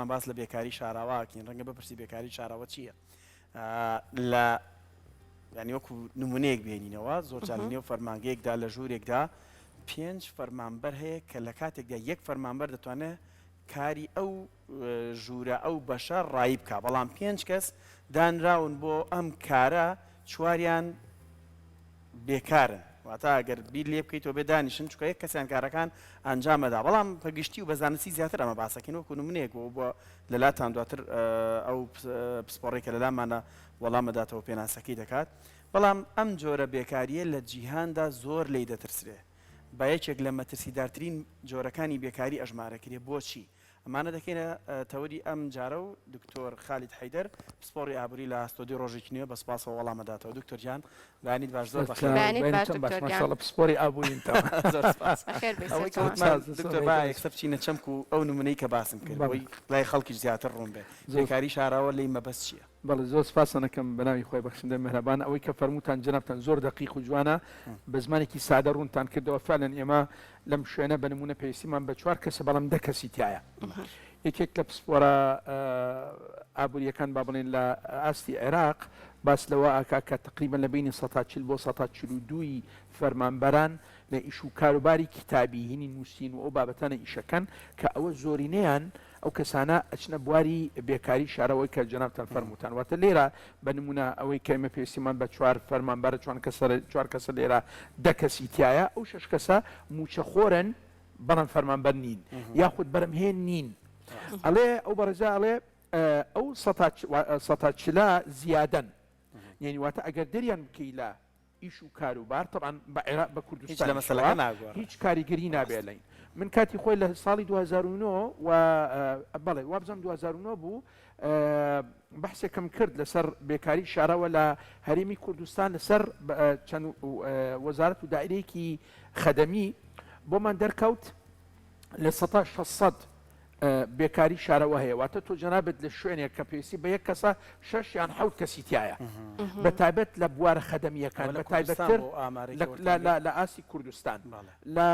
باس لە بێکاری شاراوە ئەکەین ڕەنگە بپرسی بێکاری شاراوە چییە؟ لە یانی وەکو نمونەیەک بێنینەوە زۆر جار لە نێو فەرمانگەیەکدا لە ژوورێکدا پێنج فەرمانبەر هەیە کە لە کاتێکدا یەک فەرمانبەر دەتوانێت کاری ئەو ژوورە ئەو بەشە ڕایی بکە بەڵام پێنج کەس دانراون بۆ ئەم کارە چواریان بێکارن واتە گەر بیر لێ بکەیتەوە بێ دانیشن چونکە یەک کەسیان کارەکان ئەنجام ئەدا بەڵام بە گشتی و بە زانستی زیاتر ئەمە باسەکەین وەکو نمونەیەک بۆ بۆ لەلاتان دواتر ئەو پسپۆڕی کە لەلامانە وەڵام ئەداتەوە پێناسەکەی دەکات بەڵام ئەم جۆرە بێکاریە لە جیهاندا زۆر لێی دەترسرێ بە یەکێک لە مەترسیدارترین جۆرەکانی بێکاری ئەژمارەکرێ بۆچی؟ ئەمانە دەکەینە تەوەری ئەم جارە و دکتۆر خالید حەیدەر پسپۆڕی ئابووری لە ستۆدیۆی ڕۆژێکی نوێ بە سوپاسەوە وەڵام ئەداتەوە. دکتۆر گیان بەیانیت باش زۆر بەخێر بێی. بەیانیت باش بەیانیتان باش دکتۆر گیان. ماشاءاللە پسپۆری ئابوورین تەواو. زۆر سوپاس. بەخێر بێی ئەوەی کە سەرچاوان. وتمان سوپاس دکتۆر با یەکسەر بچینە چەمک و ئەو نموونەی کە باسم کرد بەڵێ بۆی لای خەڵکیش زیاتر ڕوون بێ. زۆر بێکاری شاراوە لێی مەبەست چییە؟ بەڵێ زۆر سوپاستان ئەکەم بەناوی خوای بەخشندە میهرەبان ئەوەی کە فەرمووتان جەنابتان زۆر دەقیق و جوانە بە زمانێکی سادە ڕوونتان کردەوە فعلا ئێمە لەم شوێنە بە نموونە پێویستیمان بە چوار کەسە بەڵام دە کەسی تیایە یەکێک لە پسپۆرە ئابووریەکان با بڵێن لە ئاستی عێراق باس لەوە ئاکا کە تقریبا لە بینی 40 بۆ 42 ی فەرمانبەران لە ئیش و کاروباری کیتابی هینی نووسین و ئەو بابەتانە ئیشەکەن کە ئەوە زۆرینەیان ئەو کەسانە ئەچنە بواری بێکاری شارەوەی کە جەنابتان فەرمووتان واتە لێرە بە نموونە ئەوەی کە ئێمە پێویستیمان بە چوار فەرمانبەرە چوان کەسە چوار کەسە لێرە دە کەسی تیایە ئەو شەش کەسە مووچەخۆرن بەڵام فەرمانبەر نین یاخود بەرەمهێن نین ئەڵێ ئەو بەڕێزە ئەڵێ ئەو سەتا چلە زیادەن یعنی واتە ئەگەر دەریان بکەی لە ئیش و کار و بار تەبعەن بە عێراق بە هیچ لە کوردستانیشەوە مەسەلەکە ناگۆڕێ. هیچ کاریگەری نابێ ڕاستە. لەین من کاتی خۆی لە ساڵی 2009 و بەڵێ وابزانم 2009 بوو بەحسێکم کرد لەسەر بێکاری شارەوە لە هەرێمی کوردستان لەسەر چەند وەزارەت و دایرەیەکی خەدەمی بۆمان دەرکەوت لە سەتا 600 بێکاری شارەوە هەیە واتە تۆ جەنابت لە شوێنێک کە پێویستی بە یەک کەسە شەش یان حەوت کەسی تایە بە تایبەت لە بوارە خەدەمییەکان ئەوە لە بە کوردستان تایبەتتر بۆ ئامارێکی لە وەرتان لە گرت؟ لە ئاستی کوردستان بەڵێ. لە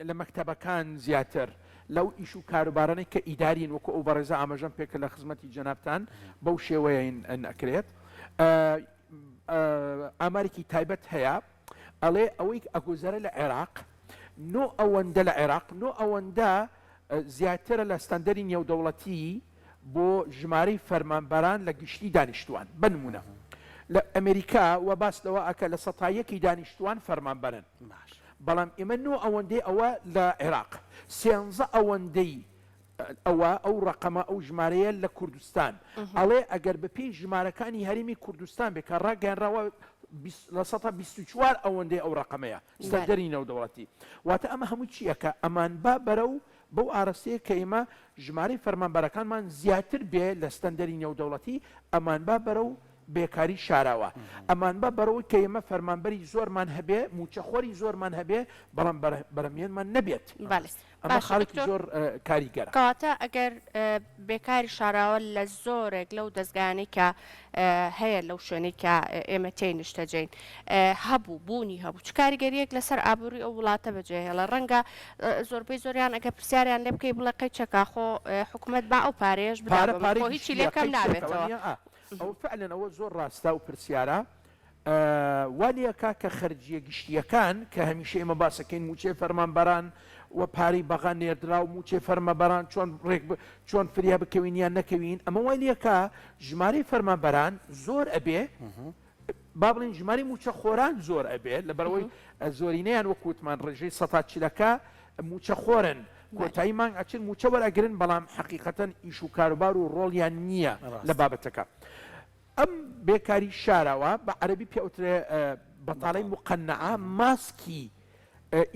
لە مەکتەبەکان زیاتر لەو ئیش و کاروبارانەی کە ئیدارین وەکو ئەو بەڕێزە ئاماژەم پێ کرد لە خزمەتی جەنابتان بەو شێوەیە ئەکرێت ئامارێکی تایبەت هەیە ئەڵێ ئەوەی ئەگوزەرە لە عێراق نۆ ئەوەندە لە عێراق نۆ ئەوەندە زیاترە لە ستاندەری نێودەوڵەتی بۆ ژمارەی فەرمانبەران لە گشتی دانیشتوان بە نمونە لە ئەمریکا و باس لەوە ئەکە لە سەتا یەکی دانیشتوان فەرمانبەرن بەڵام ئێمە نۆ ئەوەندەی ئەوە لە عێراق سێنزە ئەوەندەی ئەوە ئەو ڕەقەمە ئەو ژمارەیە لە کوردستان ئەڵێ ئەگەر بە پێی ژمارەکانی هەرێمی کوردستان بێ کە ڕاگەیانراوە 24% ئەوەندەی ئەو ڕەقەمەیە ستەندەری نێودەوڵەتی واتە ئەمە هەموو چییە کە ئەمانبا بەرەو بەو ئاراستەیە کە ئێمە ژمارەی فەرمانبەرەکانمان زیاتر بێ لە ستەندەری نێودەوڵەتی ئەمانبا بەرەو بێکاری شاراوە ئەمانبا بەرەوەی کە ئێمە فەرمانبەری زۆرمان هەبێ مووچەخۆری زۆرمان هەبێ بەڵام بەرەمێنمان نەبێت. بەڵێ ئەمە باشە خاڵێکی دکتۆر زۆر کاریگەرە. کەواتە ئەگەر بێکاری شاراوە لە زۆرێک لەو دەزگایانەی کە هەیە لەو شوێنەی کە ئێمە تێی نیشتەجێین هەبوو بوونی هەبوو چ کاریگەرییەک لەسەر ئابووری ئەو وڵاتە بەجێهێڵێ ڕەنگە زۆربەی زۆریان ئەگەر پرسیاریان لێ بکەی بڵێ قەی چەکا خۆ حکومەت با ئەو پارەیەش بدا پارە بە من پارەی خۆ هیچی گشتییە لێ کەم قەی چەکە نابێتەوە. وانییە؟ ئا ئەوە فعلەن ئەوە زۆر ڕاستە ئەو پرسیارە وا لێکا کە خەرجییە گشتییەکان کە هەمیشە ئێمە باس ئەکەین مووچەی فەرمانبەران و پارەی بەغا نێردراو مووچەی فەرمەبەران چۆن ڕێک چۆن فریا بکەوین یان نەکەوین ئەمە وای لێکا ژمارەی فەرمانبەران زۆر ئەبێ با بڵێین ژمارەی مووچەخۆران زۆر ئەبێ لەبەرئەوەی زۆرینەیان وەکو وتمان ڕێژەی سەتا چلەکە مووچەخۆرن کۆتایی مانگ ئەچن مووچە وەرئەگرن بەڵام حەقیقەتەن ئیش و کاروبار و ڕۆڵیان نییە لە بابەتەکە. ئەم بێکاری شاراوە بە عەرەبی پێ ئەوترێ بەتاڵەی موقەنەعە ماسکی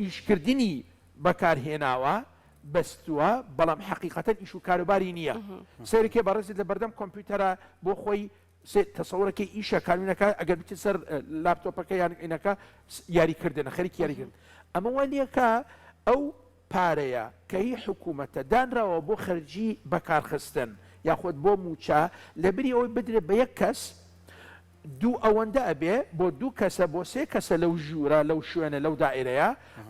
ئیشکردنی بەکارهێناوە بەستووە بەڵام حەقیقەتەن ئیش و کاروباری نییە سەیرکێ بەڕێزت لە بەردەم کۆمپیوتەرە بۆ خۆی تەسەورەکەی ئیشە کاروینەکە ئەگەر بچێت سەر لاپتۆپەکە یان ئینەکە یاریکردنە خەریکی یاریکردن ئەمە وا لێکا ئەو پارەیە کە هی حکومەتە دانراوە بۆ خەرجی بەکارخستن یاخود بۆ مووچە لەبری ئەوەی بدرێت بە یەک کەس دوو ئەوەندە ئەبێ بۆ دوو کەسە بۆ سێ کەسە لەو ژوورە لەو شوێنە لەو دائیرەیە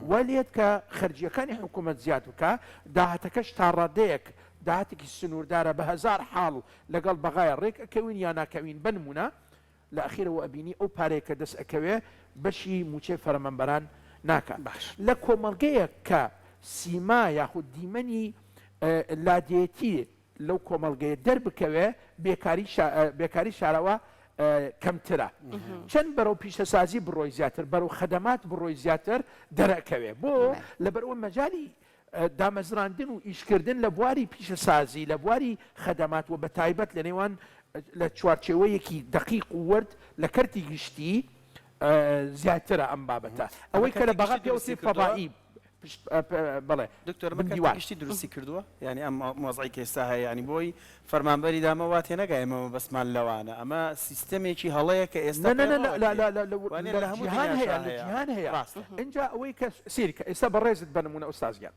وا لێت کە خەرجیەکانی حکومەت زیاد بکا داهاتەکەش تا ڕادەیەک. داهاتێکی سنووردارە بە هەزار حاڵ لەگەڵ بەغایە ڕێک ئەکەوین یا ناکەوین بەنموونە لە ئەخیرەوە ئەبینی ئەو پارەیە کە دەست ئەکەوێ بەشی مووچەی فەرمانبەران ناکا. باش. لە کۆمەڵگەیەک کە سیما یاخود دیمەنی لادێیەتی لەو کۆمەڵگەیە دەربکەوێ بێکاری بێکاری شاراوە کەمترە. چەند بەرەو پیشەسازی بڕۆی زیاتر بەرەو خەدەمات بڕۆی زیاتر دەرئەکەوێ. بۆ؟ لەبەرئەوە مەجالی دامەزراندن و ئیشکردن لە بواری پیشەسازی، لە بواری خەدەمات و بەتایبەت لە نێوان لە چوارچێوەیەکی دەقیق و ورد لە کەرتی گشتی زیاترە ئەم بابەتە. ئەمە ئەوەی کە لە کەرتی بەغا گشتی پێ دروستی وترێ کردووە؟ فەزائی پشت بەڵێ دکتۆر ئەمە بن کەرتی دیوار. گشتی دروستی کردووە؟ یانی ئەم وەزعەی کە ئێستا هەیە یانی بۆی فەرمانبەری دامە وا تێنەگا ئێمە مەبەستمان لەوانە ئەمە سیستەمێکی هەڵەیە کە ئێستا نە نە نە پەیڕەو لە ئەکرێ لە لە لە وانیە لە لە هەموو جیهان دنیاشا هەیە لە هەیە جیهان هەیە ڕاستە. ئینجا ئەوەی کە سەیرکە ئێستا بەڕێزت بە نموونە ئوستاز گیان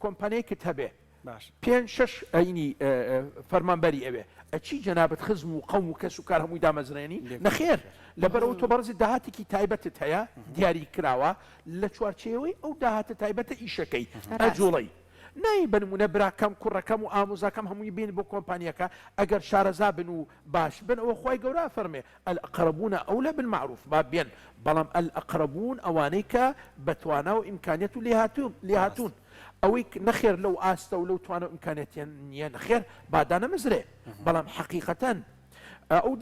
کۆمپانیایکت هەبێ باش. پێنج شەش ئەینی فەرمانبەری ئەوێ ئەچی جەنابت خزم و قەوم و کەس و کار هەمووی دامەزرێنی؟ لێکۆڵینەوە نەخێر بکە. لەبەرئەوە تۆ بەڕێزت داهاتێکی تایبەتت هەیە دیاری کراوە لە چوارچێوەی ئەو داهاتە تایبەتە ئیشەکەی ڕاستە. ئەجوڵێی نایەی بە نمونە براکەم کوڕەکەم و ئامۆزاکەم هەمووی بێن بۆ کۆمپانیەکە ئەگەر شارەزا بن و باش بن ئەوە خوای گەورە ئەفەرمێ الاقربون اولی بالمعروف با بێن بەڵام الاقربون ئەوانەی کە بە توانا و ئیمکانیەت و لێهاتوون ئەوەی نەخێر لەو ئاستە و لەو توانا و ئیمکانیەتیە نیە نەخێر با دانەمەزرێ بەڵام حەقیقەتەن ئەو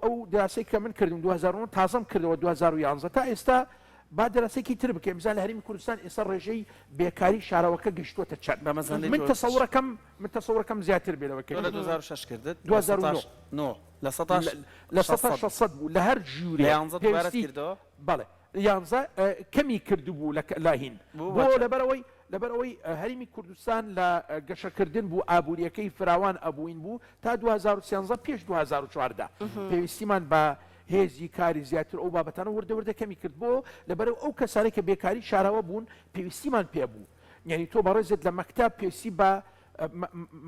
ئەو دراسەی کە من کردم 2009 تازەم کردەوە 2011 تا ئێستا با دەرەسێکی تر بکەین بزانین لە هەرێمی کوردستان ئێستا ڕێژەی بێکاری شارەوەکە گەیشتووەتە چەند؟ بە مەزەندەی من تۆ تەسەورەکەم من تەسەورەکەم زیاتر بێ لەوەی کە تۆ لە کردت. 2006 کردت دوو لە هەزار و سەتا نۆ. نۆ لە سەتا لە لە شەش سەتا سەد شەش سەد بوو لە هەر لە ژوورێک یانزە دووبارەت پێویستی کردەوە؟ بەڵێ یانزە کەمی کردبوو لە لە هین بوو بە بۆ چەند؟ لەبەرئەوەی لەبەرئەوەی هەرێمی کوردستان لە گەشەکردن بوو ئابوورییەکەی فراوان ئەبووین بوو تا 2013 پێش 2014 پێویستیمان بە هێزی کاری زیاتر ئەو بابەتانە وردە وردە کەمی کرد بۆ لەبەرئەوەی ئەو کەسانەی کە بێکاری شاراوە بوون پێویستیمان پێ بوو یعنی تۆ بەڕێزت لە مەکتەب پێویستی بە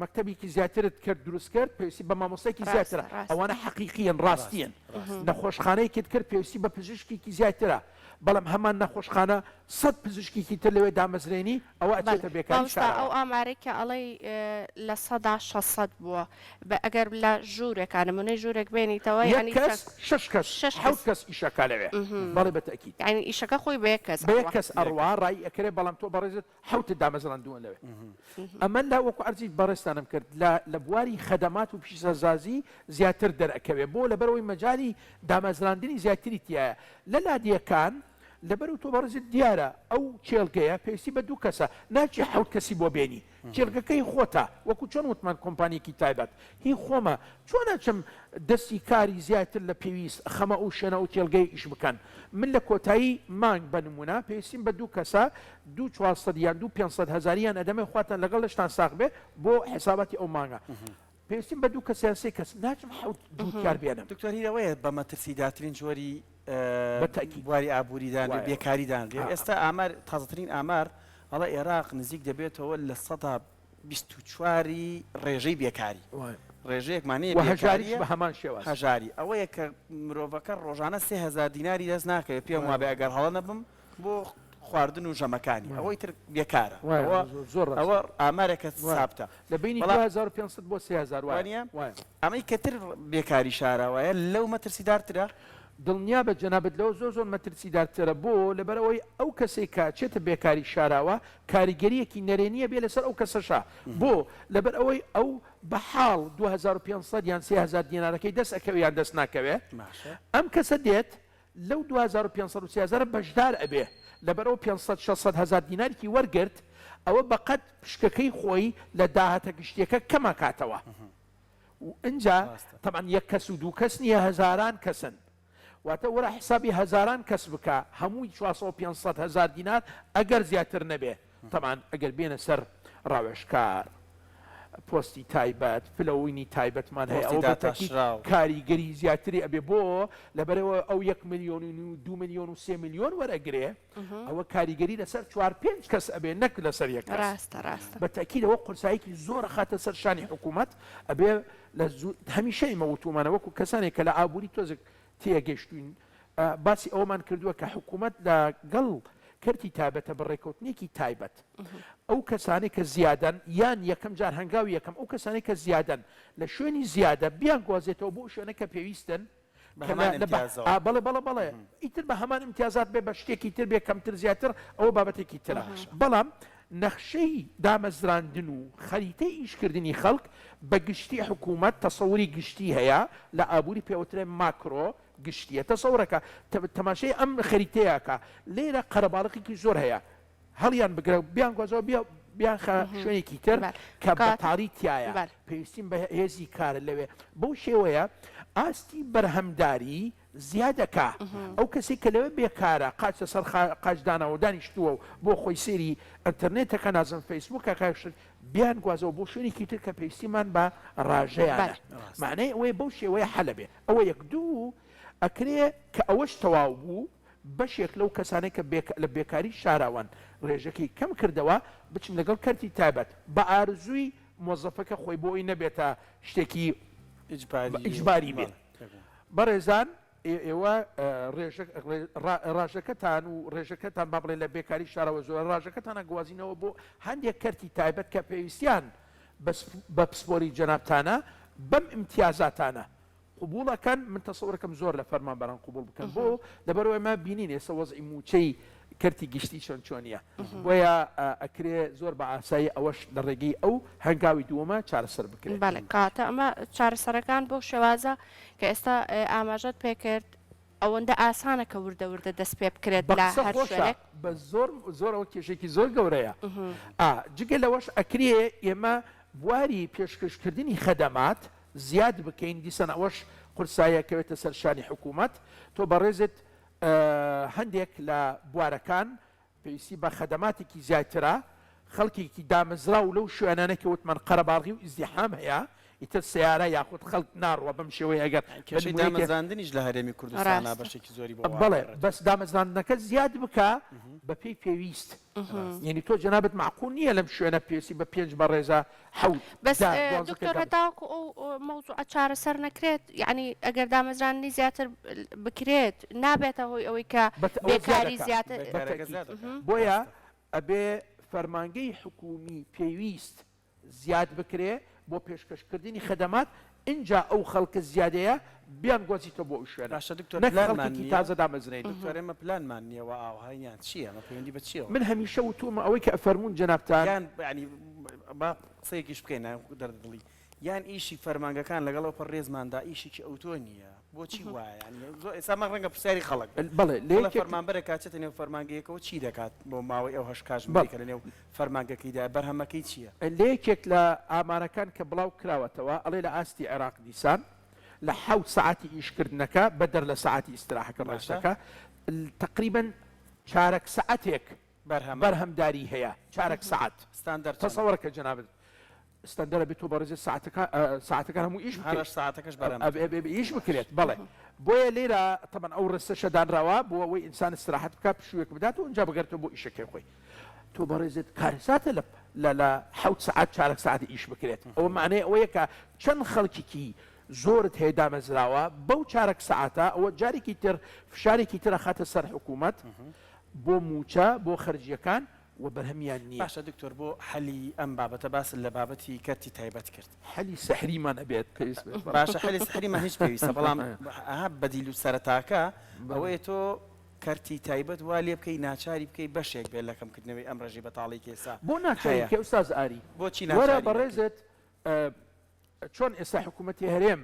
مەکتەبێکی زیاترت کرد دروست کرد پێویستی بە مامۆستایەکی ڕاستە زیاترە ڕاستە. ئەوانە حەقیقیین ڕاستیین نەخۆشخانەیەکت کرد پێویستی بە پزیشکێکی زیاترە بەڵام هەمان نەخۆشخانە سەد پزیشکێکی تر لەوێ دامەزرێنی ئەوە بەڵێ ئەچێتە بێکاری مامۆستا ئەو شاراوە. ئامارەی کە ئەڵێی 600% بووە بە ئەگەر لە ژوورێکا نمونەی ژوورێک بێنیتەوە یەک یانی کەس چەند شەش کەس شەش حەوت کەس کەس ئیشەکا لەوێ بەڵێ بە تەئکید. یانی ئیشەکە خۆی بە یەک کەس بە یەک ئەڕوا. کەس ئەڕوا ڕایی ئەکرێ بەڵام تۆ بەڕێزت حەوتت دامەزراندووە لەوێ ئەمە لە وەکو عەرزی بەڕێزتانم کرد لە لە بواری خەدەمات و پیشەسازی زیاتر دەرئەکەوێ بۆ لەبەرئەوەی مەجالی دامەزراندنی زیاتری تیایە لە لادێکان لەبەرئەوەی تۆ بەڕێزت دیارە ئەو کێڵگەیە پێویستی بە دوو کەسە ناچی حەوت کەسی بۆ بێنی کێڵگەکە هی خۆتە وەکو چۆن وتمان کۆمپانیەکی تایبەت هی خۆمە چۆن ئەچم دەستی کاری زیاتر لە پێویست ئەخەمە ئەو شوێنە ئەو کێڵگەیە ئیش بکەن من لە کۆتایی مانگ بە نمونە پێویستیم بە دوو کەسە دوو 400 یان دوو 500 هەزاریان ئەدەمێ خواتان لەگەڵ لەشتان ساغ بێ بۆ حساباتی ئەو مانگە پێویستیم بە دوو کەس یان سێ کەس ناچم حەوت جووتیار بێنم. دکتۆر هیر ئەوەیە بە مەترسیدارترین جۆری بە تەئکید بواری ئابووری دانرێ وایە. بێکاری دانرێ ئێستا ئامار تازەترین ئامار ئەڵێ ئێراق نزیک دەبێتەوە 24% ی ڕێژەی بێکاری وایە. ڕێژەیەکمان هەیە و هەژاریش بێکارییە بە هەمان شێواز. هەژاری ئەوەیە کە مرۆڤەکە ڕۆژانە 3000 دیناری دەست ناکەوێت پێم وایە. وابێ ئەگەر هەڵە نەبم بۆ خواردن و ژەمەکانی ئەوەی تر بێکارە وایە، ئەوە زۆر ڕاستە. ئەوە ئامارێکە وایە. سابتە لە بەینی بەڵام 2500 بۆ 3000 وایە. وانییە؟ وایە. ئەمەی کە تر بێکاری شاراوایە لەو مەترسیدارترە؟ دڵنیابە جەنابت لەوە زۆر زۆر مەترسیدارترە بۆ؟ لەبەرئەوەی ئەو کەسەی کە ئەچێتە بێکاری شاراوە کاریگەریەکی نەرێنیە بێ لەسەر ئەو کەسەشا بۆ؟ لەبەرئەوەی ئەو بە حاڵ 2500 یان 3000 دینارەکەی دەست ئەکەوێ یان دەست ناکەوێ باشە. ئەم کەسە دێت لەو 2500 و 3000 بەشدار ئەبێ لەبەرئەوە 500 600 هەزار دینارێکی وەرگرت ئەوە بەقەد پشکەکەی خۆی لە داهاتە گشتیەکە کەمەکاتەوە و ئنجا تەبعەن یەک کەس و دوو کەس نیە هەزاران کەسن واتە وەرە حسابی هەزاران کەس بکە هەمووی 400 و 500 هەزار دینار ئەگەر زیاتر نەبێ تەبعەن ئەگەر بێنە سەر ڕاوێژکار پۆستی تایبەت پلەوینی تایبەتمان هەیە پۆستی ئەوە بە تەئکید داتاشراو. کاریگەری زیاتری ئەبێ بۆ لەبەرئەوە ئەو یەک ملیۆن و دوو ملیۆن و سێ ملیۆن وەرئەگرێ ئەوە کاریگەری لەسەر چوار پێنج کەس ئەبێ نەک لەسەر یەک کەس. ڕاستە ڕاستە. بە تەئکید ئەوە قورساییەکی زۆر ئەخاتە سەر شانی حکوومەت ئەبێ لە زوو هەمیشە ئێمە وتوومانە وەکوو کەسانێک کە لە ئابووری تۆزێک تێگەیشتووین باسی ئەوەمان کردووە کە حکوومەت لەگەڵ کەرتی تایبەتە بە ڕێکەوتنێکی تایبەت ئەو کەسانەی کە زیادەن یان یەکەم جار هەنگاوی یەکەم ئەو کەسانەی کە زیادەن لە شوێنی زیادە بیانگوازێتەوە بۆ ئەو شوێنە کە پێویستن بە هەمان ئیمتیازەوە. ئا بەڵێ بەڵێ بەڵێ ئیتر بە هەمان ئیمتیازات بێ بە شتێکی تر بێ کەمتر زیاتر ئەوە بابەتێکی ترە بەڵام نەخشەی دامەزراندن و خەریتەی ئیشکردنی خەڵک بە گشتی حکوومەت تەسەوری گشتی هەیە لە ئابووری پێوترێ ماکرۆ گشتیە تەسەورەکە تەماشای ئەم خەریتەیە ئەکا لێرە قەرەباڵغێکی زۆر هەیە هەڵیان بگرە بیانگوازەوە بیانخە شوێنێکی تر کە بەتاڵی تایە پێویستیم بە هێزی کارە لەوێ بەو شێوەیە ئاستی بەرهەمداری زیادەکا ئەو کەسی کە لەوێ بێکارە قاچ لەسەر قاچ داناوە دانیشتووە و بۆ خۆی سێری ئەتەرنێتەکە نازم فەیسبووکەکە شت بیانگوازەوە بۆ شوێنێکی تر کە پێویستیمان بە ڕاژەیانە معنای ئەوەیە بەو شێوەیە حەلە بێ ئەوە یەک دوو ئەکرێ کە ئەوەش تەواو بوو بەشێک لەو کەسانەی کە لە بێکاری شاراوەن ڕێژەکەی کەم کردەوە بچن لەگەڵ کەرتی تایبەت بە ئارزووی مۆزەفەکە خۆی بۆ ئەوی نەبێتە شتێکی ئیجباری بێت بەڕێزان ئێوە ڕاژەکەتان و ڕێژەکەتان با بڵێ لە بێکاری شارەوە زۆر ڕاژەکەتان ئەگوازینەوە بۆ هەندێک کەرتی تایبەت کە پێویستیان بە پسپۆری جەنابتانە بەم ئیمتیازاتانە قبوڵ ئەکەن من تەسەورەکەم زۆر لە فەرمانبەران قبوڵ بکەن بۆ لەبەرئەوەی ئێمە بینین ئێستا وەزعی موچەی کەرتی گشتی چۆن چۆنیە بۆیە ئەکرێ زۆر بە ئاسایی ئەوەش لە ڕێگەی ئەو هەنگاوی دووەمە چارەسەر بکرێت. بەڵێ کەواتە ئەمە چارەسەرەکان بەو شێوازە کە ئێستا ئاماژەت پێکرد ئەوەندە ئاسانە کە وردە وردە دەست پێ بکرێت بە لە قسە هەر خۆشە شوێنێک؟ بەس زۆر زۆر ئەوە کێشەیەکی زۆر گەورەیە ئا جگە لەوەش ئەکرێ ئێمە بواری پێشکەشکردنی خەدەمات زیاد بکەین دیسان ئەوەش قورسایی ئەکەوێتە سەر شانی حکوومەت تۆ بەڕێزت هەندێک لە بوارەکان پێویستی بە خەدەماتێکی زیاترە، خەڵکێکی دامەزراو لەو شوێنانە کە وتمان قەرەباڵغی و ئیزدیحام هەیە، ئیتر سەیارە یاخود خەڵک ناڕوا بەم شێوەیە ئەگەر بە کێشەی نموونەیەکێ. دامەزراندنیش لە هەرێمی کوردستانا ڕاستە. بەشێکی زۆری بۆ وا بەڵێ ئەگەڕێتەوە. بەس دامەزراندنەکە زیاد بکە بە پێی پێویست. ڕاستە. یەنی تۆ جەنابت مەعقول نییە لەم شوێنە پێویستی بە پێنج بەڕێزە حەوت، بەس دە، دوانزە کەس دکتۆر دامەزرێنی. هەتاوەکو ئەو مەوزوعە چارەسەر نەکرێت یەعنی ئەگەر دامەزراندنی زیاتر بکرێت نابێتە هۆی ئەوەی کە بەت ئەوە زیاد بێکاری ئەکا. زیاتر بێکارەکە بەتەئکید. زیاد ئەکا. بۆیە ڕاستە. ئەبێ فەرمانگەی حکوومی پێویست زیاد بکرێ بۆ پێشکەش کردنی خەدەمات ئینجا ئەو خەڵکە زیادەیە بیانگوازیتەوە بۆ ئەو شوێنە باشە دکتۆر نەک پلانمان خەڵکێکی نییە؟ تازە دامەزرێنی. دکتۆر ئێمە پلانمان نییە وا ئاوها یان چییە ئەمە پەیوەندی بە چییەوە من هەیە؟ هەمیشە وتوومە ئەوەی کە ئەفەرموون جەنابتان. یان یانی با قسەیەکیش بکەین دەردە دڵی یان ئیشی فەرمانگەکان لەگەڵ ئەو پەڕ ڕێزماندا ئیشێکی ئەوتۆ نییە بۆچی وایە یانی زۆر ئێستا من ڕەنگە پرسیاری خەڵک بێت بەڵێ لە بەڵێ یەکێک. فەرمانبەرێک کە ئەچێتە نێو فەرمانگەیەکەوە چی دەکات بۆ ماوەی ئەو هەشت کاتژمێرەی بەڵێ. کە لەنێو فەرمانگەکەیدایە بەرهەمەکەی چییە؟ لە یەکێک لە ئامارەکان کە بڵاو کراوەتەوە ئەڵێ لە ئاستی عێراق دیسان لە حەوت سەعاتی ئیشکردنەکە بەدەر لە سەعاتی ئیستراحەکە باشە. ڕێستەکە تەقریبەن چارەک سەعاتێک بەرهەمە. بەرهەمداری هەیە چارەک سەعات ستاندەر چەنە؟ تەسەوەرکە جەنابت ستاندەرە بێت تۆ بەڕێزت سەعاتەکە سەعاتەکان هەموو ئیش هەر بکەیت هەشت سەعاتەکەش بەرهەم ئەبێ بکرێت. ئەبێ ئیش بکرێت بەڵێ بۆیە لێرە تەبعەن ئەو ڕێستەشە دانراوە بۆ ئەوەی ئینسان ئیستراحەت بکات پشوویەک بدات و ئینجا بگەرێتەوە بۆ ئیشەکەی خۆی تۆ بەڕێزت کارەساتە لە لە لە حەوت سەعات چارەک سەعات ئیش بکرێت ئەوە مەعنای ئەوەیە کە چەند خەڵکێکی زۆرت هەیە دامەزراوە بەو چارەک سەعاتە ئەوە جارێکی تر فشارێکی تر ئەخاتە سەر حکوومەت بۆ مووچە بۆ خەرجییەکان و بەرهەمیان نییە. باشە دکتۆر بۆ حەلی ئەم بابەتە باست لە بابەتی کەرتی تایبەت کرد. حەلی سحریمان ئەبێت پێویست بێت بەڵێ. باشە حەلی سحریمان هیچ پێویستە بەڵام ئەها بەدیل و سەرەتاکە ئەوەیە تۆ کەرتی تایبەت وا لێ بکەی ناچاری بکەی بەشێک بێت لە کەمکردنەوەی ئەم ڕێژەی بەتاڵی کە ئێستا بۆ ناچاری هەیە. بکەی ئوستاز ئاری؟ بۆچی وەرە ناچاری نەکەی؟ بەڕێزت چۆن ئێستا حکوومەتی هەرێم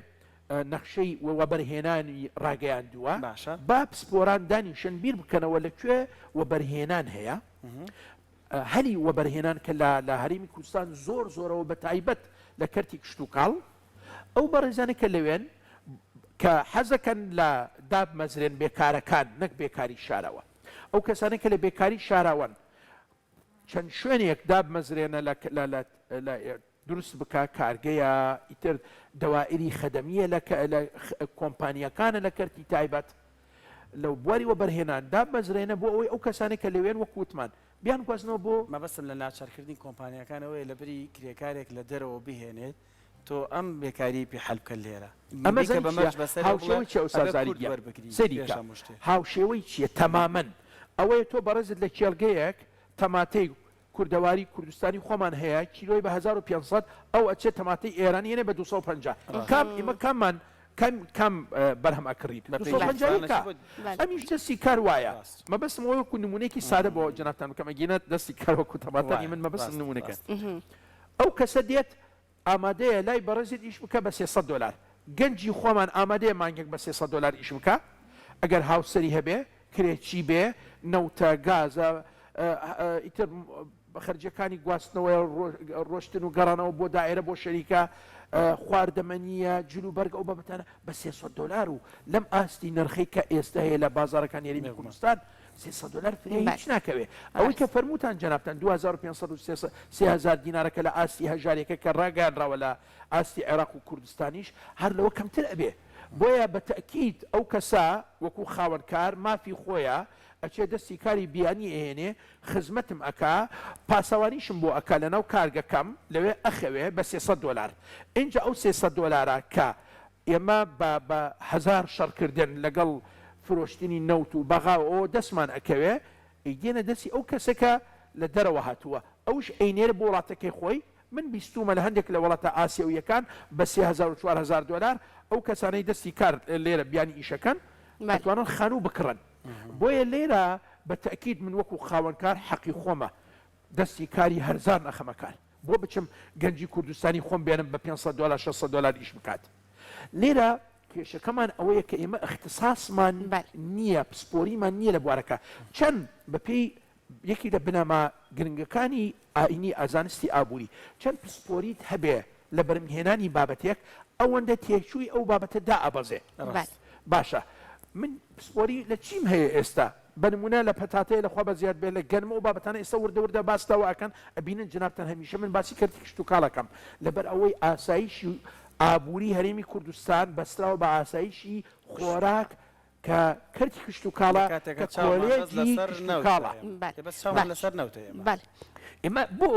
نەخشەی وەبەرهێنانی ڕاگەیاندووە، باشە. با پسپۆران دانیشن بیر بکەنەوە لە کوێ وەبەرهێنان هەیە، هەلی وەبەرهێنان کە لە لە هەرێمی کوردستان زۆر زۆرەوە بە تایبەت لە کەرتی کشتوکاڵ، ئەو بەڕێزانەی کە لەوێن کە حەزەکەن لە دابمەزرێن بێکارەکان نەک بێکاری شارەوە، ئەو کەسانەی کە لە بێکاری شاراوەن چەند شوێنێک دابمەزرێنە لە لە لە دروست بکا کارگەیە ئیتر دەوائری خەدەمیە لە لە کۆمپانیەکانە لە کەرتی تایبەت لە بواری وەبەرهێنان دابمەزرێنە بۆ ئەوەی ئەو کەسانەی کە لەوێن وەک وتمان بیانگوازنەوە بۆ مەبەستم لە ناچارکردنی کۆمپانیاکان ئەوەیە لەبری کرێکارێک لە دەرەوە بهێنێت تۆ ئەم بێکاریەی پێ حەل بکە لێرە ئەمە بیکە زانی بە چیە مەرج بەسەرێ بڵێ هاوشێوەی چیە ئوستاز ئەبێ زاری کورد گیان وەربگری سەیری پێش کە هەموو شتێ. هاوشێوەی چیە تەمامەن. ئەوەیە تۆ بەڕێزت لە کێڵگەیەک تەماتەی کوردەواری کوردستانی خۆمان هەیە کیلۆی بە 1500 ئەو ئەچێ تەماتەی ئێرانی هێنێ بە 250 کام ئیمە کاممان کام کام بەرهەم ئەکڕین 250 کا ئەمیش دەستی کار وایە مەبەستم ئەوەیە وەکو نمونەیەکی سادە بۆ جەنابتان بکەم ئەگینا دەستی کار وەکو تەماتە نیە من مەبەستم نمونەکە ئەو کەسە دێت ئامادەیە لای بەڕێزت ئیش بکا بە 300 دۆلار گەنجی خۆمان ئامادەیە مانگێک بە 300 دۆلار ئیش بکا ئەگەر هاوسەری هەبێ کرێچی بێ نەوتە گازە ئیتر خەرجیەکانی گواستنەوەیە ڕۆشتن و گەڕانەوە بۆ دائێرە بۆ شەریکە خواردەمەنیە جل و بەرگ ئەو بابەتانە بە 300 دۆلار و لەم ئاستی نرخەی کە ئێستا هەیە لە بازاڕەکانی هەرێمی کوردستان 300 دۆلار فرە هیچ ناکەوێ ئەوەی کە فەرمووتان جەنابتان 2500 و 3000 دینارەکە لە ئاستی هەژاریەکە کە ڕاگەیانراوە لە ئاستی عێراق و کوردستانیش هەر لەوە کەمتر ئەبێ بۆیە بە تەئکید ئەو کەسە وەکو خاوەن کار مافی خۆیە ئەچێ دەستی کاری بیانی ئەهێنێ خزمەتم ئەکا پاسەوانیشم بۆ ئەکا لەناو کارگەکەم لەوێ ئەخەوێ بە 300 دۆلار ئینجا ئەو 300 دۆلارە کە ئێمە بە بە هەزار شەڕکردن لەگەڵ فرۆشتنی نەوت و بەغا و ئەوە دەستمان ئەکەوێ ئەیدێنە دەستی ئەو کەسە کە لە دەرەوە هاتووە ئەوش ئەینێرێ بۆ وڵاتەکەی خۆی من بیستوومە لە هەندێک لە وڵاتە ئاسیەوییەکان بە 3000 و 4000 دۆلار ئەو کەسانەی دەستی کار لێرە بیانی ئیشەکەن ئەتوانن خانوو بکڕن بۆیە لێرە بە تەئکید من وەکو خاوەن کار حەقی خۆمە دەستی کاری هەرزان ئەخەمە کار بۆ بچم گەنجی کوردستانی خۆم بێنم بە 500 دۆلار 600 دۆلار ئیش بکات لێرە کێشەکەمان ئەوەیە کە ئێمە ئیختیساسمان نییە پسپۆریمان نییە لە بوارەکە چەند بەپێی یەکی لە بنەما گرنگەکانی ئاینی زانستی ئابووری چەند پسپۆریت هەبێ لە بەرهەمهێنانی بابەتێک ئەوەندە تێچووی ئەو بابەتە دائەبەزێ. باشە من پسپۆری لە چیم هەیە ئێستا؟ بە نموونە لە پەتاتەیە لە خوا بەزیاد بێ لە گەنم ئەو بابەتانە ئێستا وردە وردە باس لەوە ئەکەن ئەبینن جەنابتان هەمیشە من باسی کەرتی کشتوکاڵ ئەکەم لەبەر ئەوەی ئاسایشی ئابووری هەرێمی کوردستان بەستراوە بە ئاسایشی خۆراک کە کەرتی کشتوکاڵە کە کۆلێجی کشتوکاڵە. ئێمە بۆ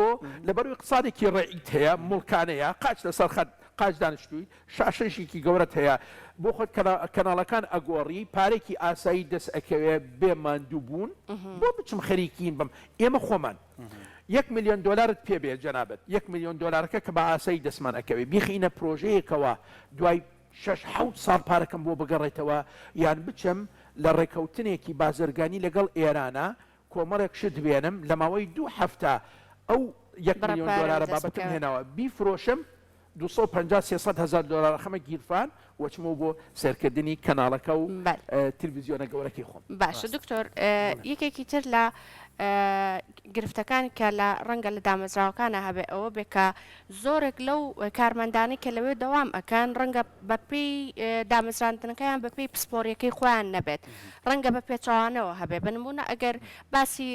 لەبەروی اقتصادێکی ڕەعیت هەیە موڵکانەیە قاچ لەسەر خەت قاچ دانیشتووی شاشەیشێکی گەورەت هەیە بۆ خۆت کەناڵەکان ئەگۆڕی پارێکی ئاسایی دەست ئەکەوێ بێ ماندوو بوون بۆ بچم خەریکین بم ئێمە خۆمان یەک ملیۆن دۆلارت پێ بێ جەنابت یەک ملیۆن دۆلارەکە کە بە ئاسایی دەستمان ئەکەوێ بیخینە پرۆژەیەکەوە دوای شەش حەوت ساڵ پارەکەم بۆ بگەڕێتەوە یان بچم لە ڕێکەوتنێکی بازرگانی لەگەڵ ئێرانا کۆمەڵێک شت بێنم لە ماوەی دوو هەفتە ئەو یەک بڕە ملیۆن پارەم دۆلارە دەست بابەتم بکەوێ. هێناوە بیفرۆشم 250 300 هەزار دۆلار ئەخەمە گیرفان و ئەچمەوە بۆ سەیرکردنی کەناڵەکە و بەلێ. تلفزیۆنە گەورەکەی خۆم. باشە دکتۆر یەکێکی تر لە گرفتەکان کە لە ڕەنگە لە دامەزراوەکانە هەبێ ئەوە بێ کە زۆرێک لەو کارمەندانەی کە لەوێ دەوام ئەکەن ڕەنگە بەپێی دامەزراندنەکەیان بەپێی پسپۆریەکەی خۆیان نەبێت ڕەنگە بە پێچەوانەوە هەبێ بە نمونە ئەگەر باسی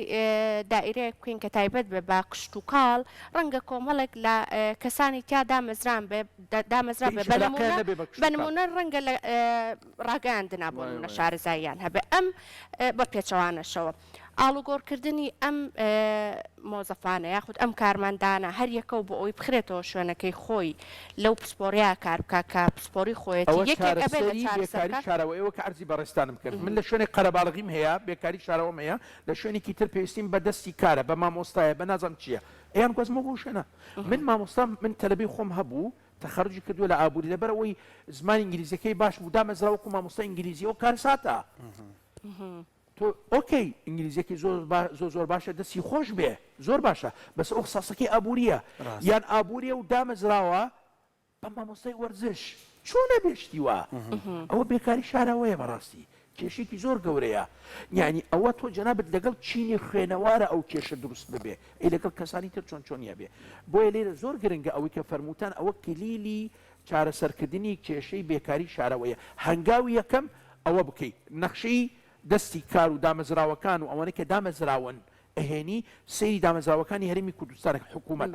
دائیرەیەک بکەین کە تایبەت بێ بە کشتوکاڵ ڕەنگە کۆمەڵێک لە کەسانی تیا دامەزران بێ دامەزرا بێ هیچ بە علاقەیان نمونە نەبێ بە بە کشتوکاڵ. نمونە ڕەنگە لە ڕاگەیاندنا بۆ وایە نمونە وایە. شارەزاییان هەبێ ئەم بە پێچەوانەشەوە. ئاڵوگۆڕکردنی ئەم مۆزەفانە یاخود ئەم کارمەندانە هەر یەکەو بۆ ئەوەی بخرێتەوە شوێنەکەی خۆی لەو پسپۆڕیە کار بکا کە پسپۆڕی خۆیەتی ئەوە یەکێک ئەبێ لە چارەسەری بێکاری چارەسەرەکان. شاراوە ئێوە کە عەرزی بەڕێزتانم کرد من لە شوێنێک قەرەباڵغیم هەیە بێکاری شاراوەم هەیە لە شوێنێکی تر پێویستیم بە دەستی کارە بە مامۆستایە بە نازانم چییە ئەیان گوازمەوە بۆ شوێنە من مامۆستام من تەلەبەی خۆم هەبوو تەخەروجی کردووە لە ئابووری لەبەر ئەوەی زمانی ئینگلیزیەکەی باش بوو دامەزرا وەکو مامۆستای ئینگلیزی ئەو کارەساتە تۆ ئۆکەی ئینگلیزیەکەی زۆر زۆر زۆر باشە دەستی خۆش بێ زۆر باشە بەس ئەو اختصاصەکەی ئابووریە یان ئابووریە و دامەزراوە بە مامۆستای وەرزش چۆن ئەبێ شتی وا ئەوە بێکاری شاراوەیە بەڕاستی کێشێکی زۆر گەورەیە یعنی ئەوە تۆ جەنابت لەگەڵ چینی خوێنەوارە ئەو کێشە دروست ببێ ئەی لەگەڵ کەسانی تر چۆن چۆنیە بێ بۆیە لێرە زۆر گرنگە ئەوەی کە فەرمووتان ئەوە کلیلی چارەسەرکردنی کێشەی بێکاری شارەوەیە هەنگاوی یەکەم ئەوە بکەی نەخشەی دەستی کار و دامەزراوەکان و ئەوانەی کە دامەزراون ئەهێنی سەیری دامەزراوەکانی هەرێمی کوردستان حکوومەت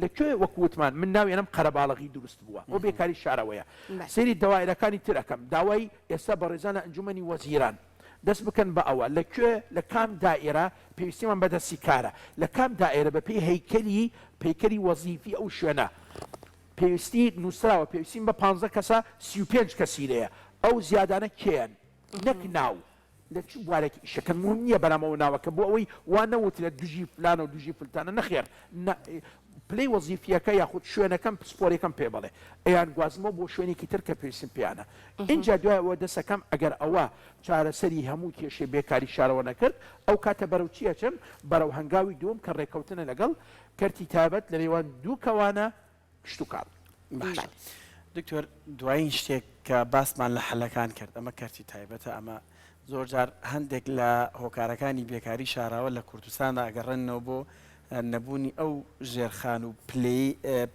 لە کوێ وەکو وتمان من ناوی ئەنەم قەرەباڵغی دروست بووە ئەو بێکاری شارەوەیە سەیری دەوایرەکانی تر ئەکەم داوای ئێستا بەڕێزان لە ئەنجومەنی وەزیران دەست بکەن بە ئەوە لە کوێ لە کام دائیرە پێویستیمان بە دەستی کارە لە کام دائیرە بە پێی هەیکەلی پەیکەری وەزیفی ئەو شوێنە پێویستی نووسراوە پێویستیم بە پانزە کەسە 35 کەسی لێیە ئەو زیادانە کێن نەک ناو. لە چ بوارێک ئیشەکەن موهم نییە بەلام ئەوە ناوەکە بۆ ئەوەی وا نەوترێت دژی فلانە و دژی فلتانە نەخێر نا پلەی وەزیفیەکە یاخود شوێنەکەم پسپۆریەکەم پێ بڵێ ئەیان گوازمەوە بۆ شوێنێکی تر کە پێویستم پێیانە ئینجا دوای ئەوە دەسەکەم ئەگەر ئەوە چارەسەری هەموو کێشەی بێکاری شارەوە نەکرد ئەو کاتە بەرەو چی ئەچم بەرەو هەنگاوی دووەم کە ڕێکەوتنە لەگەڵ کەرتی تایبەت لە نێوان دوو کەوانە کشتوکاڵ. باشە دکتۆر دوایین شتێک کە باسمان لە حەلەکان کرد ئەمە کەرتی تایبەتە ئەمە زۆر جار هەندێک لە هۆکارەکانی بێکاری شاراوە لە کوردستاندا ئەگەڕێنەوە بۆ نەبوونی ئەو ژێرخان و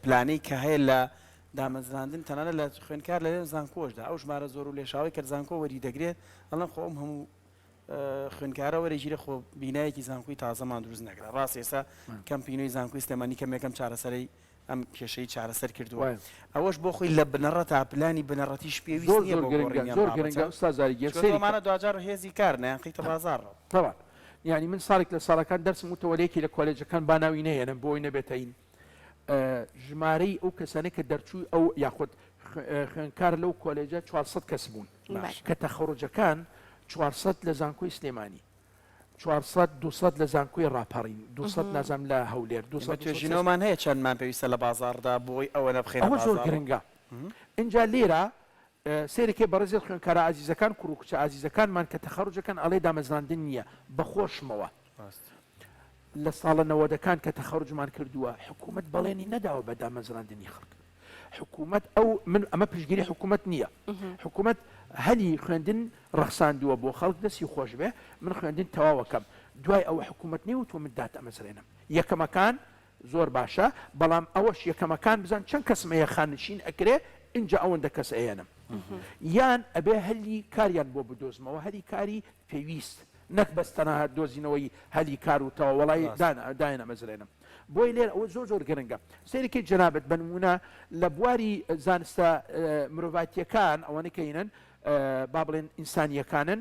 پلانەی کە هەیە لە دامەزراندن تەنانەت لە خوێندکار لە زانکۆشدا ئەو ژمارە زۆر و لێشاوی کە زانکۆ وەری دەگرێت ئەڵەن خۆ ئەم هەموو خوێندکارە وەرەگیرێ خۆ بینایەکی زانکۆی تازەمان دروست نەکرا ڕاست ئێستا کەمپی نوێی زانکۆی سلێمانی کەمێکەم چارەسەرەی ئەم کێشەی چارەسەر کردووە ئەوەش بۆ خۆی لە بنەڕەتا پلانی بنەڕەتیش پێویست زۆر نییە زۆر بۆ گرنگە گۆڕینی ئەم زۆر بابەتە گرنگە ئوستاز زاری گیان چونکە سەیری کە ئەمانە دواجار هێزی کار نایانخەیتە بازاڕەوە. تەبعەن یانی من ساڵێک لە ساڵەکان دەرسم وتەوە لە یەکێ لە کۆلێجەکان با ناوی نەهێنم بۆ ئەوەی نەبێتە هین ژمارەی ئەو کەسانەی کە دەرچووی ئەو یاخود خوێندکار لەو کۆلێجە 400 کەس بوون کە تەخەڕوجەکان 400 لە زانکۆی سلێمانی 400 200 لە زانکۆی ڕاپەڕین 200 نازانم لە هەولێر 200 توێژینەوەمان هەیە چەندمان پێویستە لە بازاڕدا بۆی ئەوە نەبخەینە ئەوە زۆر بازاڕ گرنگە ئینجا لێرە سەیرەکەی بەڕێزت خوێندکارە ئازیزەکان کوڕ و کچە ئازیزەکانمان کە تەخەڕوجەکەن ئەڵێ دامەزراندن نییە بەخۆشمەوە لە ساڵە نەوەدەکان کە تەخەڕوجمان کردووە حکوومەت بەڵێنی نەداوە بە دامەزراندنی خەڵک حکوومەت ئەو من ئەمە پشتگیری حکوومەت نییە حکوومەت هەلی خوێندن ڕەخساندووە بۆ خەڵک دەستی خۆش بێ من خوێندن تەواوەکەم دوای ئەوە حکوومەت نەیوتووە من داتئەمەزرێنم یەکەمەکان زۆر باشە بەڵام ئەوەش یەکەمەکان بزان چەند کەسم هەیە خاننشین ئەکرێ ئینجا ئەوەندە کەس ئەیەنم یان ئەبێ هەلی کاریان بۆ بدۆزمەوە هەلی کاری پێویست نەک بەس تەنها دۆزینەوەی هەلی کار و تەواو وەڵای دایان ئەمەزرێنم بۆیە لێرە ئەوە زۆر زۆر گرنگە سەیرەکەی جەنابت بە نموونە لە بواری زانستە مرۆڤایتیەکان ئەوانەی کە هینن با بڵێن ئینسانیەکانن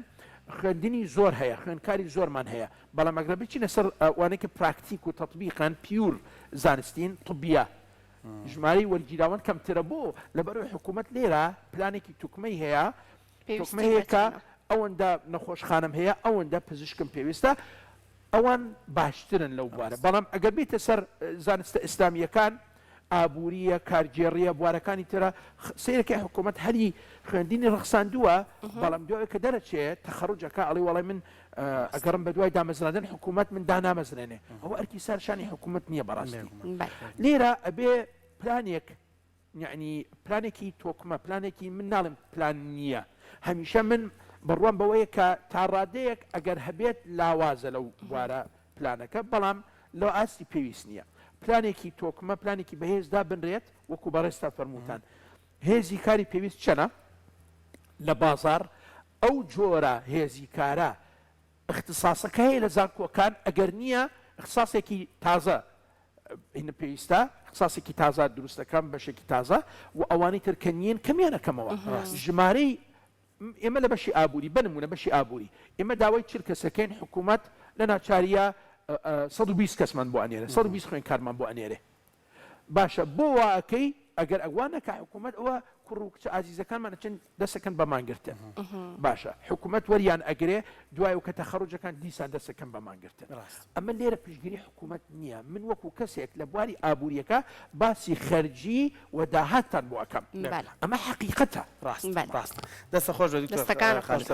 خوێندنی زۆر هەیە خوێندکاری زۆرمان هەیە بەڵام ئەگەر بچینە سەر ئەوانەی کە پراکتیک و تەتبیقن pure زانستین طبیە ژمارەی وەرگیراوان کەمترە بۆ لەبەرئەوەی حکوومەت لێرە پلانێکی توکمەی هەیە پێویستی توکمەی هەیە بە کە چەنە؟ ئەوەندە نەخۆشخانەم هەیە ئەوەندە پزیشکم پێویستە ئەوان باشترن لەو بوارە بەڵام ئەگەر بیتە سەر زانستە ئیسلامییەکان ئابوورییە، کارگێڕییە، بوارەکانی ترە، سەیرەکەی حکوومەت هەلی خوێندنی ڕەخساندووە، بەڵام دوای کە دەرەچێ تەخەروج ئەکا ئەڵێ وەڵای من ئەگەڕم بە دوای دامەزراندن حکوومەت من دانامەزرێنێ، ئەوە ئەرکی سەر شانی حکوومەت نییە بەڕاستی. لێرە ئەبێ پلانێک یەعنی پلانێکی تۆکمە، پلانێکی من ناڵێم پلان نییە، هەمیشە من بڕوام بەوەیە کە تا ڕادەیەک ئەگەر هەبێت لاوازە لەو بوارە پلانەکە، بەڵام لە ئاستی پێویست نییە. پلانێکی تۆکمە، پلانێکی بەهێز دابنرێت، وەکو بەڕێزتان فەرمووتان هێزی کاری پێویست چەنە لە بازاڕ، ئەو جۆرە هێزی کارە ئیختیساسەکە هەیە لە زانکۆکان، ئەگەر نییە ئیختیساسێکی تازە هینە پێویستە، ئیختیساسێکی تازە دروست دەکەم، بەشێکی تازە و ئەوانەی تر کە نیین کەمیان ئەکەمەوە. ژمارەی ئێمە لە بەشی ئابووری، بە نموونە بەشی ئابووری، ئێمە داوای 40 کەسەکەین، حکوومەت لە ناچارییە 120 کەسمان بۆ ئەنێرێ، 120 خوێندکارمان بۆ ئەنێرێ. باشە بۆ وا ئەکەی؟ ئەگەر وا نەکا حکوومەت ئەوە کوڕ و کچە ئازیزەکانمان ئەچن دەسەکەن بە مانگرتن. باشە حکوومەت وەریان ئەگرێ، دوای ئەو کە تەخەڕوجەکان دیسان دەسەکەن بە مانگرتن. ئەمە لێرە پشتگیری حکوومەت نییە. من وەکوو کەسێک لە بواری ئابوورییەکە باسی خەرجی و داهاتتان بۆ ئەکەم. ئەمە حەقیقەتە. ڕاست ڕاست. دەستت خۆش بێت دکتۆر دەستەکانت خۆش خالید. بێت.